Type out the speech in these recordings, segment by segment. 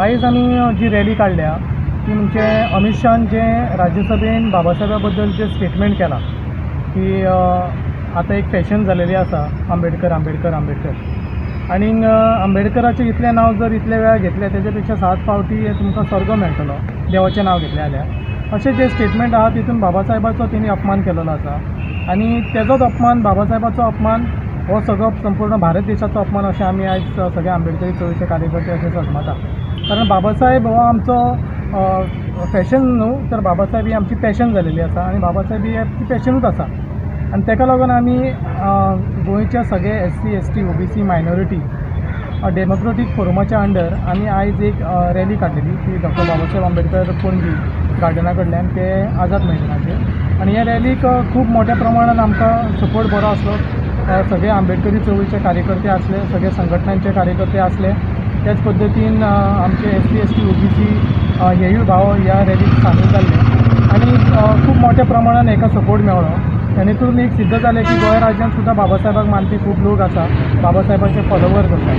आयज आमी जी रॅली काडल्या ती म्हणजे अमीत शाहान जे राज्यसभेन बाबासाहेबा बद्दल जे स्टेटमेंट केलां की आतां एक फॅशन जालेली आसा आंबेडकर आंबेडकर आंबेडकर, आनीक आंबेडकराचें इतलें नांव जर इतले वेळा घेतलें तेजे पेक्षा 7 फावटी तुमकां स्वर्ग मेळटलो देवाचें नांव घेतलें जाल्यार, अशें जें स्टेटमेंट आहा तितून बाबासाहेबाचो तेणी अपमान केलेलो आसा आनी तेजोच अपमान, बाबासाहेबाचो अपमान हो सगळो संपूर्ण भारत देशाचो अपमान अशें आमी आयज सगळे आंबेडकरी चळवळीचे कार्यकर्ते अशें सजमता. कारण बाबासाहेब हो आमचो फॅशन न्हू, तर बाबासाहेब ही आमची पॅशन जालेली आसा आनी बाबासाहेब ही ती पॅशनूच आसा आनी तेका लागून आमी गोंयच्या सगळे SC ST OBC minority democratic फोरमाच्या under आमी आयज एक रॅली काडलेली ती डॉक्टर बाबासाहेब आंबेडकर पणजी गार्डना कडल्यान ते आझाद मैदानाचेर, आनी ह्या रॅलीक खूब मोठ्या प्रमाणान आमकां सपोर्ट बरो आसलो. सगळे आंबेडकरी चळवळीचे कार्यकर्ते आसले, सगळे संघटनांचे कार्यकर्ते आसले, त्याच पद्दतीन आमचे SC ST OBC हेयूय भाव ह्या रॅलीक सामील जाल्ले आनी खूब मोठ्या प्रमाणान हेका सपोर्ट मेळ्ळो. आनी एक सिद्ध जालें की गोंय राज्यांत सुद्दां बाबासाहेबाक मानपी खूब लोक आसा, बाबासाहेबाचे फॉलोवर्स आसा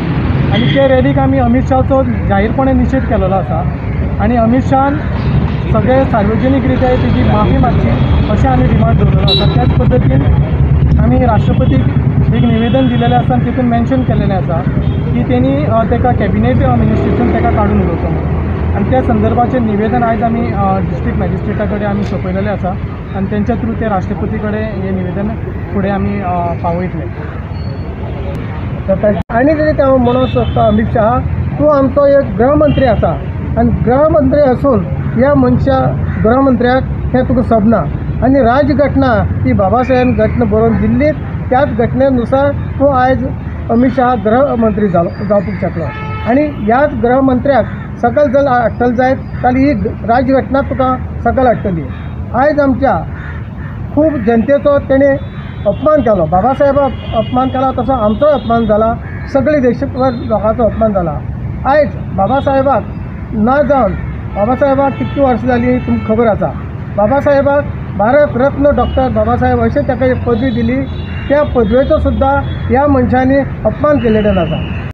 आनी ते रॅलीक आमी अमीत शाहचो जाहीरपणे निशेध केलेलो आसा आनी अमीत शाहान सगळे सार्वजनीक रित्या तेजी माफी मागची अशें आमी डिमांड दवरलेलो आसा. त्याच पद्दतीन आमी राष्ट्रपतीक एक निवेदन दिलेलें आसा आनी तितून मेन्शन केलेलें आसा की तेणी तेका कॅबिनेट मिनिस्ट्रीसून तेका काडून उडोवचो म्हणून, आनी त्या संदर्भाचें निवेदन आयज आमी डिस्ट्रिक्ट मॅजिस्ट्रेटा कडेन आमी सोंपयलेलें आसा आनी तेंच्या थ्रू ते राष्ट्रपती कडेन हें निवेदन फुडें आमी पावयतले. आनी तरी ते हांव म्हणूंक सोदता, अमीत शाह तूं आमचो एक गृहमंत्री आसा आनी गृहमंत्री आसून ह्या मनशा गृहमंत्र्याक हें तुका सोबना आनी राजघटना ती बाबासाहेबान घटना बरोवन दिल्ली त्याच घटनेनुसार तूं आयज अमीत शाह गृहमंत्री जावपाक शकलो आनी ह्याच गृहमंत्र्याक सकल जर हाडटलो जायत जाल्यार ही राजघटना तुका सकल हाडटली. आयज आमच्या खूब जनतेचो तेणें अपमान केलो, बाबासाहेबाक अपमान केला तसो आमचोय अपमान जाला, सगळे देशभर लोकांचो अपमान जाला. आयज बाबासाहेबाक ना जावन बाबासाहेबाक कितलीं वर्सां जालीं तुमकां खबर आसा. बाबासाहेबाक भारत रत्न डॉक्टर बाबासाहेब अशें ताका एक पदवी दिली, त्या पदवेचो सुद्दां ह्या मनशांनी अपमान केलेलो आसा.